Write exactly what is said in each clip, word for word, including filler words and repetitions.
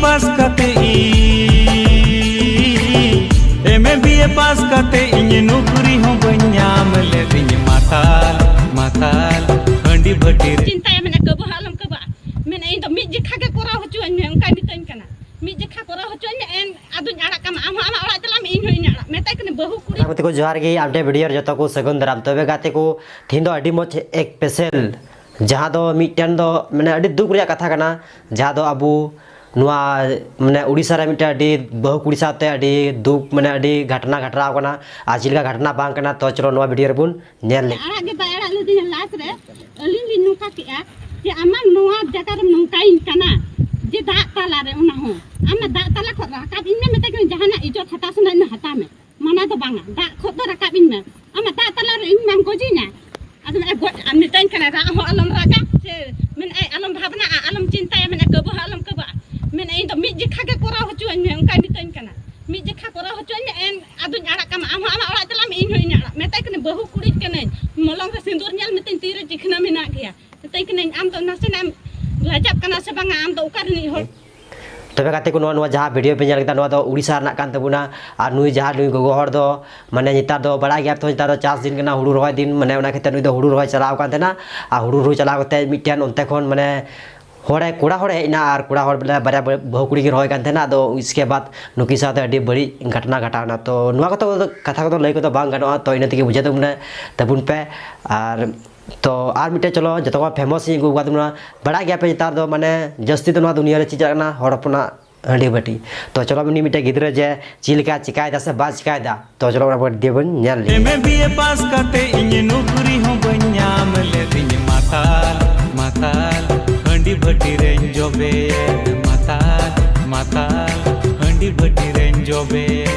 ᱯᱟᱥ ᱠᱟᱛᱮ ᱤᱧ, ᱮᱢ A B ᱮ ᱯᱟᱥ ᱠᱟᱛᱮ ᱤᱧ ᱱᱩᱠᱨᱤ ᱦᱚᱸ ᱵᱟᱹᱧ ᱧᱟᱢ ᱞᱮᱫᱤᱧ᱾ ᱢᱟᱛᱟᱞ, ᱢᱟᱛᱟᱞ, ᱦᱟᱺᱰᱤ ᱵᱷᱟᱹᱴᱤ ᱨᱮ᱾ ᱪᱤᱱᱛᱟᱹᱭᱟ, ᱢᱮᱱᱟ, ᱠᱟᱹᱵᱟᱹ ᱦᱚᱸ ᱟᱞᱚᱢ ᱠᱟᱹᱵᱟᱹᱜᱼᱟ᱾ ᱢᱮᱱᱟ, ᱤᱧ ᱫᱚ ᱢᱤᱫ ᱡᱮᱠᱷᱟ ᱜᱮ ᱠᱚᱨᱟᱣ ᱦᱚᱪᱚᱣᱟᱹᱧ ᱢᱮ, ᱚᱱᱠᱟᱭ ᱢᱤᱛᱟᱹᱧ ᱠᱟᱱᱟ᱾ ᱢᱤᱫ ᱡᱮᱠᱷᱟ ᱠᱚᱨᱟᱣ ᱦᱚᱪᱚᱣᱟᱹᱧ ᱢᱮ, ᱮᱱ ᱟᱫᱚᱧ ᱟᱲᱟᱜ ᱠᱟᱢᱟ, ᱟᱢ ᱦᱚᱸ ᱟᱢᱟᱜ ᱚᱲᱟᱜ ᱪᱟᱞᱟᱜ ᱢᱮ, ᱤᱧ ᱦᱚᱸ ᱤᱧᱟᱹᱜ ᱚᱲᱟᱜ᱾ ᱢᱮᱛᱟᱭ ᱠᱟᱹᱱᱟᱹᱧ, ᱵᱟᱹᱦᱩ ᱠᱩᱲᱤ᱾ ᱜᱟᱛᱮ ᱠᱚ, ᱡᱚᱦᱟᱨ ᱜᱮ, ᱟᱯᱰᱮᱴ ᱵᱷᱤᱰᱤᱭᱳ ᱨᱮ ᱡᱚᱛᱚ ᱠᱚ ᱥᱟᱹᱜᱩᱱ ᱫᱟᱨᱟᱢ᱾ ᱛᱚᱵᱮ ᱜᱟᱛᱮ ᱠᱚ, ᱛᱤᱦᱤᱧ ᱫᱚ ᱟᱹᱰᱤ ᱢᱚᱡᱽ ᱮᱠ ᱯᱮᱥᱮᱞ, ᱡᱟᱦᱟᱸ ᱫᱚ ᱢᱤᱫᱴᱮᱱ ᱫᱚ ᱢᱟᱱᱮ ᱟᱹᱰᱤ ᱫᱩᱠ ᱨᱮᱭᱟᱜ ᱠᱟᱛᱷᱟ ᱠᱟᱱᱟ, ᱡᱟᱦᱟᱸ ᱫᱚ ᱟᱵᱚ ᱱᱚᱣᱟ ᱢᱟᱱᱮ ᱩᱲᱤᱥᱥᱟ ᱨᱮ ᱢᱤᱫᱴᱮᱱ ᱟᱹᱰᱤ ᱵᱟᱹᱦᱩ ᱠᱩᱲᱤ ᱥᱟᱶᱛᱮ ᱟᱹᱰᱤ ᱫᱩᱠ, ᱢᱟᱱᱮ ᱟᱹᱰᱤ ᱜᱷᱟᱴᱱᱟ ᱜᱷᱟᱴᱟᱣ ᱠᱟᱱᱟ᱾ ᱟᱨ ᱪᱮᱫ ᱞᱮᱠᱟ ᱜᱷᱟᱴᱱᱟ ᱵᱟᱝ ᱠᱟᱱᱟ, ᱛᱚ ᱪᱚᱞᱚ ᱱᱚᱣᱟ ᱵᱷᱤᱰᱤᱭᱳ ᱨᱮᱵᱚᱱ ᱧᱮᱞ ᱞᱮ᱾ ᱟᱲᱟᱜ ᱜᱮ ᱵᱟᱭ ᱟᱲᱟᱜ ᱞᱤᱫᱤᱧᱟ ᱞᱟᱥ ᱨᱮ᱾ ᱟᱹᱞᱤᱧ ᱞᱤᱧ ᱱᱚᱝᱠᱟ ᱠᱮᱜᱼᱟ ᱡᱮ ᱟᱢᱟᱜ ᱱᱚᱣᱟ ᱡᱟᱭᱜᱟ ᱨᱮᱢ ᱱᱚᱝᱠᱟᱭᱤᱧ ᱠᱟᱱᱟ ᱡᱮ ᱫᱟᱜ ᱛᱟᱞᱟ ᱨᱮ, ᱚᱱᱟ ᱦᱚᱸ ᱟᱢ ᱫᱟᱜ ᱛᱟᱞᱟ ᱠᱷᱚᱱ ᱨᱟᱠᱟᱵ ᱤᱧ ᱢᱮ, ᱢᱮᱛᱟᱭ ᱠᱟᱹᱱᱟᱹᱧ ᱡᱟᱦᱟᱱᱟᱜ ᱤᱡᱽᱡᱚᱛ ᱦᱟᱛᱟᱣ ᱥᱟᱱᱟᱭᱮᱫ ᱢᱮ ᱦᱟᱛᱟᱣ ᱢᱮ, ᱢᱟᱱᱟ ᱫᱚ ᱵᱟᱝᱟ, ᱫᱟᱜ ᱠᱷᱚᱱ ᱫᱚ ᱨᱟᱠᱟᱵ ᱤᱧ ᱢᱮ, ᱟᱢᱟᱜ ᱫᱟᱜ ᱛᱟᱞᱟ ᱨᱮ ᱤᱧ ᱢᱟᱢ ᱜᱚᱡᱤᱧᱟ᱾ ᱟᱫᱚ ᱢᱮᱱᱟᱭ ᱜᱚᱡ ᱟᱨ ᱢᱮᱛᱟᱹᱧ ᱠᱟᱱᱟᱭ ᱨᱟᱜ ᱦᱚᱸ ᱟᱞᱚᱢ ᱨᱟᱜᱟ, ᱥᱮ ᱢᱮᱱᱟᱭ ᱟᱞᱚᱢ ᱵᱷᱟᱵᱽᱱᱟᱜᱼᱟ, ᱟᱞᱚᱢ ᱪᱤᱱᱛᱟᱹᱭᱟ, ᱢᱮᱱᱟᱭ ᱠᱟᱹᱵᱟᱹ ᱦᱚᱸ ᱟᱞᱚᱢ ᱠᱟᱹᱵᱟᱹᱜᱼᱟ, ᱢᱮᱱᱟᱭ ᱤᱧ ᱫᱚ ᱢᱤᱫ ᱡᱮᱠᱷᱟ ᱜᱮ ᱠᱚᱨᱟᱣ ᱦᱚᱪᱚᱣᱟᱹᱧ ᱢᱮ, ᱚᱱᱠᱟᱭ ᱢᱮᱛᱟᱹᱧ ᱠᱟᱱᱟ᱾ ᱢᱤᱫ ᱡᱮᱠᱷᱟ ᱠᱚᱨᱟᱣ ᱦᱚᱪᱚᱣᱟᱹᱧ ᱢᱮ, ᱮᱱ ᱟᱫᱚᱧ ᱟᱲᱟᱜ ᱠᱟᱢᱟ, ᱟᱢ ᱦᱚᱸ ᱟᱢᱟᱜ ᱚᱲᱟᱜ ᱪᱟᱞᱟᱜ ᱢᱮ, ᱤᱧ ᱦᱚᱸ ᱤᱧᱟᱹᱜ ᱚᱲᱟᱜ᱾ ᱢᱮᱛᱟᱭ ᱠᱟᱹᱱᱟᱹᱧ ᱵᱟᱹᱦᱩ ᱠᱩᱲᱤ ᱠᱟᱹᱱᱟᱹᱧ, ᱢᱚᱞᱚᱝ ᱨᱮ ᱥᱤᱸᱫᱩᱨ ᱧᱮᱞ ᱢᱮᱛᱟᱹᱧ ᱛᱤᱨᱮ ᱪᱤᱠᱷᱱᱟᱹ ᱢᱮᱱᱟᱜ ᱜᱮᱭᱟ᱾ ᱢᱮᱛᱟᱭ ᱠᱟᱹᱱᱟᱹᱧ ᱟᱢ ᱫᱚ ᱱᱟᱥᱮᱱᱟᱜ ᱮᱢ ᱞᱟᱡᱟᱜ ᱠᱟᱱᱟ ᱥᱮ ᱵᱟᱝᱟ, ᱟᱢ ᱫᱚ ᱚᱠᱟ ᱨᱤᱱᱤᱡ ᱦᱚᱲ? ᱛᱚᱵᱮ ᱜᱟᱛᱮ ᱠᱚ, ᱱᱚᱣᱟ, ᱱᱚᱣᱟ ᱡᱟᱦᱟᱸ ᱵᱷᱤᱰᱤᱭᱳ ᱯᱮ ᱧᱮᱞ ᱠᱮᱫᱟ, ᱱᱚᱣᱟ ᱫᱚ ᱩᱲᱤᱥᱥᱟ ᱨᱮᱱᱟᱜ ᱠᱟᱱ ᱛᱟᱵᱚᱱᱟ᱾ ᱟᱨ ᱱᱩᱭ ᱡᱟᱦᱟᱸ, ᱱᱩᱭ ᱜᱚᱜᱚ ᱦᱚᱲ ᱫᱚ, ᱢᱟᱱᱮ, ᱱᱮᱛᱟᱨ ᱫᱚ ᱵᱟᱲᱟᱭ ᱜᱮᱭᱟ ᱛᱚ, ᱱᱮᱛᱟᱨ ᱫᱚ ᱪᱟᱥ ᱫᱤᱱ ᱠᱟᱱᱟ, ᱦᱩᱲᱩ ᱨᱚᱦᱚᱭ ᱫᱤᱱ, ᱢᱟᱱᱮ, ᱚᱱᱟ ᱠᱷᱟᱹᱛᱤᱨ ᱱᱩᱭ ᱫᱚ ᱦᱩᱲᱩ ᱨᱚᱦᱚᱭ ᱪᱟᱞᱟᱣ ᱟᱠᱟᱱ ᱛᱟᱦᱮᱱᱟ᱾ ᱟᱨ ᱦᱩᱲᱩ ᱨᱚᱦᱚᱭ ᱪᱟᱞᱟᱣ ᱠᱟᱛᱮ ᱢᱤᱫᱴᱮᱱ ᱚᱱᱛᱮ ᱠᱷᱚᱱ, ᱢᱟᱱᱮ, ᱦᱚᱲᱮ, ᱠᱚᱲᱟ ᱦᱚᱲᱮ ᱦᱮᱡ ᱮᱱᱟ, ᱟᱨ ᱠᱚᱲᱟ ᱦᱚᱲ ᱵᱚᱞᱮ ᱵᱟᱨᱭᱟ ᱵᱟᱹ-, ᱵᱟᱹᱦᱩ ᱠᱩᱲᱤ ᱠᱤᱱ ᱨᱚᱦᱚᱭ ᱠᱟᱱ ᱛᱟᱦᱮᱱᱟ᱾ ᱟᱫᱚ ᱤᱥᱠᱮ ᱵᱟᱫ ᱱᱩᱠᱤᱱ ᱥᱟᱶᱛᱮ ᱟᱹᱰᱤ ᱵᱟᱹᱲᱤᱡ ᱜᱷᱚᱴᱱᱟ ᱜᱷᱚᱴᱟᱣ ᱮᱱᱟ᱾ ᱛᱚ ᱱᱚᱣᱟ ᱠᱚᱫᱚ, ᱠᱟᱛᱷᱟ ᱠᱚᱫᱚ ᱞᱟᱹᱭ ᱠᱚᱫᱚ ᱵᱟᱝ ᱜᱟᱱᱚᱜᱼᱟ, ᱛᱚ ᱤᱱᱟᱹ ᱛᱮᱜᱮ ᱵᱩᱡᱷᱟᱹᱣ ᱛᱟᱵᱚᱱ ᱯᱮ᱾ ᱟᱨ ᱛᱚ ᱟᱨ ᱢᱤᱫᱴᱮᱡ ᱪᱚᱞᱚ, ᱡᱚᱛᱚ ᱠᱷᱚᱱ ᱯᱷᱮᱢᱟᱥ ᱤᱧ ᱟᱹᱜᱩ ᱟᱠᱟᱫ ᱵᱚᱱᱟ᱾ ᱵᱟᱲᱟᱭ ᱜᱮᱭᱟᱯᱮ ᱱᱮᱛᱟᱨ ᱫᱚ ᱢᱟᱱᱮ ᱡᱟᱹᱥᱛᱤ ᱫᱚ ᱱᱚᱣᱟ ᱫᱩᱱᱤᱭᱟᱹ ᱨᱮ ᱪᱮᱫ ᱪᱟᱞᱟᱜ ᱠᱟᱱᱟ, ᱦᱚᱲ ᱦᱚᱯᱚᱱᱟᱜ ᱦᱟᱺᱰᱤ ᱵᱷᱟᱹᱴᱤ᱾ ᱛᱚ ᱪᱚᱞᱚ ᱩᱱᱤ ᱢᱤᱫᱴᱮᱡ ᱜᱤᱫᱽᱨᱟᱹ ᱡᱮ ᱪᱮᱫ ᱞᱮᱠᱟ ᱪᱤᱠᱟᱭᱮᱫᱟ ᱥᱮ ᱵᱟᱭ ᱪᱤᱠᱟᱭᱮᱫᱟ, ᱛᱚ ᱪᱚᱞᱚ ᱚᱱᱟ ᱵᱷᱤᱰᱤᱭᱳ ᱵᱚᱱ ᱧᱮᱞ ᱞᱮᱜᱮ᱾ ᱮᱢ ᱮ ᱵᱤ ᱮ ᱯᱟᱥ ᱠᱟᱛᱮ ᱤᱧ ᱱᱩᱠᱨᱤ ᱦᱚᱸ ᱵᱟᱹᱧ ᱧᱟᱢ ᱞᱮᱫᱤᱧ᱾ ᱢᱟᱛᱟᱞ, ᱢᱟᱛᱟᱞ, ᱦᱟᱺᱰᱤ ᱵᱷᱟᱹᱴᱤ ᱨᱮᱧ ᱡᱚᱵᱮᱭᱮᱱ᱾ ᱢᱟᱛᱟᱞ, ᱢᱟᱛᱟᱞ, ᱦᱟᱺᱰᱤ ᱵᱷᱟᱹᱴᱤ ᱨᱮᱧ ᱡᱚᱵᱮᱭᱮᱱ᱾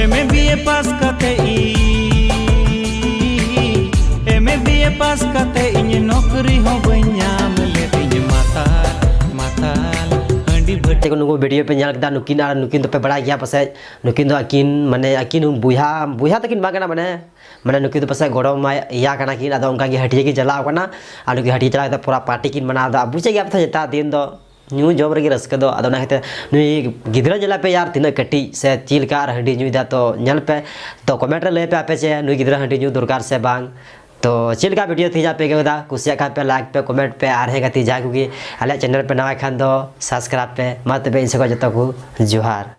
ᱮᱢ ᱮ ᱵᱤ ᱮ ᱯᱟᱥ ᱠᱟᱛᱮ ᱤᱧ, ᱮᱢ ᱮ ᱵᱤ ᱮ ᱯᱟᱥ ᱠᱟᱛᱮ ᱤᱧ ᱱᱚᱠᱨᱤ ᱦᱚᱸ ᱵᱟᱹᱧ ᱧᱟᱢ ᱞᱮᱫᱤᱧ᱾ ᱢᱟᱛᱟᱞ, ᱢᱟᱛᱟᱞ, ᱦᱟᱺᱰᱤ ᱵᱷᱟᱹᱴᱤ ᱛᱮᱠᱚ ᱱᱩᱠᱩ ᱵᱷᱤᱰᱤᱭᱳ ᱯᱮ ᱧᱮᱞ ᱠᱮᱫᱟ, ᱱᱩᱠᱤᱱ ᱟᱨ ᱱᱩᱠᱤᱱ ᱫᱚᱯᱮ ᱵᱟᱲᱟᱭ ᱜᱮᱭᱟ ᱯᱟᱥᱮᱡ, ᱱᱩᱠᱤᱱ ᱫᱚ ᱟᱹᱠᱤᱱ ᱢᱟᱱᱮ ᱟᱹᱠᱤᱱ ᱦᱚᱸ ᱵᱚᱭᱦᱟ, ᱵᱚᱭᱦᱟ ᱛᱟᱹᱠᱤᱱ ᱵᱟᱝ ᱠᱟᱱᱟ ᱢᱟᱱᱮ, ᱢᱟᱱᱮ ᱱᱩᱠᱤᱱ ᱫᱚ ᱯᱟᱥᱮᱡ ᱜᱚᱲᱚᱢ ᱤᱭᱟ ᱠᱟᱱᱟ ᱠᱤᱱ᱾ ᱟᱫᱚ ᱚᱱᱠᱟ ᱜᱮ ᱦᱟᱹᱴᱭᱟᱹ ᱠᱤᱱ ᱪᱟᱞᱟᱣ ᱠᱟᱱᱟ, ᱟᱨ ᱱᱩᱠᱤᱱ ᱦᱟᱹᱴᱭᱟᱹ ᱪᱟᱞᱟᱣ ᱠᱟᱛᱮ ᱯᱩᱨᱟ ᱯᱟᱨᱴᱤ ᱠᱤᱱ ᱢᱟᱱᱟᱣ ᱮᱫᱟ᱾ ᱟᱨ ᱵᱩᱡᱮᱫ ᱜᱮᱭᱟ ᱯᱮ ᱛᱚ, ᱱᱮᱛᱟᱨ ᱫᱤᱱ ᱫᱚ ᱧᱩ ᱡᱚᱢ ᱨᱮᱜᱮ ᱨᱟᱹᱥᱠᱟᱹ ᱫᱚ᱾ ᱟᱫᱚ ᱚᱱᱟ ᱠᱷᱟᱹᱛᱤᱨ ᱱᱩᱭ ᱜᱤᱫᱽᱨᱟᱹ ᱧᱮᱞᱮ ᱯᱮ ᱭᱟᱨ, ᱛᱤᱱᱟᱹᱜ ᱠᱟᱹᱴᱤᱡ ᱥᱮ ᱪᱮᱫ ᱞᱮᱠᱟ ᱟᱨ ᱦᱟᱺᱰᱤ ᱧᱩᱭᱮᱫᱟ, ᱛᱚ ᱧᱮᱞ ᱯᱮ, ᱛᱚ ᱠᱚᱢᱮᱱᱴ ᱨᱮ ᱞᱟᱹᱭ ᱯᱮ ᱟᱯᱮ ᱪᱮ ᱱᱩᱭ ᱜᱤᱫᱽᱨᱟᱹ ᱦᱟᱺᱰᱤ ᱧᱩ ᱫᱚᱨᱠᱟᱨ ᱥᱮ ᱵᱟᱝ᱾ ᱛᱚ ᱪᱮᱫ ᱞᱮᱠᱟ ᱵᱷᱤᱰᱤᱭᱳ ᱛᱮᱦᱮᱧᱟᱜ ᱯᱮ ᱟᱹᱭᱠᱟᱹᱣ ᱮᱫᱟ? ᱠᱩᱥᱤᱭᱟᱜ ᱠᱷᱟᱱ ᱯᱮ ᱞᱟᱭᱤᱠ ᱯᱮ, ᱠᱚᱢᱮᱱᱴ ᱯᱮ, ᱟᱨ ᱦᱮᱸ ᱜᱟᱛᱮ ᱡᱟᱦᱟᱸᱭ ᱠᱚᱜᱮ ᱟᱞᱮᱭᱟᱜ ᱪᱮᱱᱮᱞ ᱯᱮ ᱱᱟᱣᱟ ᱠᱷᱟᱱ ᱫᱚ ᱥᱟᱵᱥᱠᱨᱟᱭᱤᱵ ᱯᱮ᱾ ᱢᱟ ᱛᱚᱵᱮ ᱤᱧ ᱥᱮᱫ ᱠᱷᱚᱱ ᱡᱚᱛᱚ ᱠᱚ ᱡᱚᱦᱟᱨ᱾